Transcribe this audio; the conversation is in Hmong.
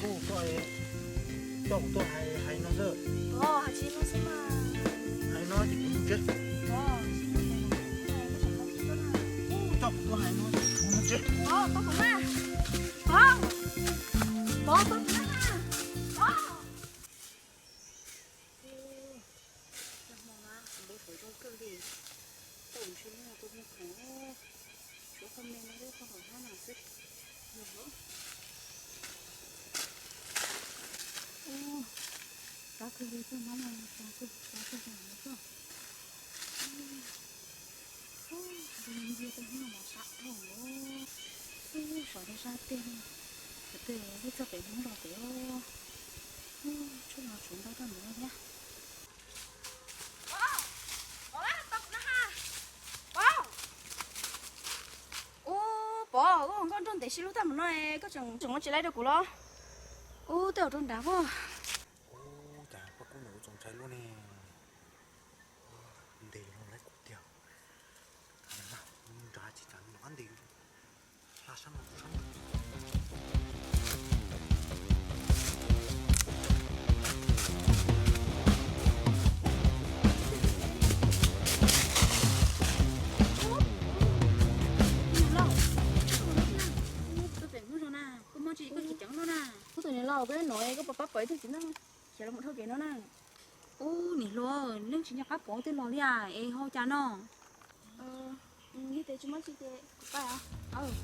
Ub, koj, koj kuv tuaj hais, hais no xwb. Ov, hais tsis no xwb mas. Hais no ces kuv mus tsev. Ov, koj kuv tuaj hais no, kuv mus tsev. Ov, pab kuv na. Ov, Pov, pab kuv na. Ov. Cov hmo no kuv npau suav zoo kawg li, tau ntshe lub no tua muag khoom, tshuav qhov me no thiab qhov hauv hnab no xwb. Ub, kab kawg li, tuaj hnab no, kab kawg, kab kawg li no tuaj. Ub, nti nti tej hnub no mas sab dhau lawm. Ub, sov rau sab tiag li. Kuv twb txog pem Hmoob los pem. Ub, tsuas los tsuav ntau roj ntawd no thiab. Ub, Pov, koj ua nkauj nraug ntev sib hlub tag mus no, koj tseem, tseem muab tsis laib rau kuv los? Ub, tej zaum rau nrad pob. Ub, cas poj kub ntawd ua txaus ntshai luaj ne. Ntes los laib kuv tiag. Nrad tsis tas nrad ntes hla sab no sab no. Tus pem Hmoob zoo na, koj muaj tsis koj tsis ceev luaj na. Ub, tus niam laus, koj nyob no es koj puas pab pom ib tug txiv neej khiav los mus dhau kev no na? Ub, niam hluas, leej tsis nco qab Pov twg los li es ho cas no? Yog tias tsis muaj tsi ces kuv pab os.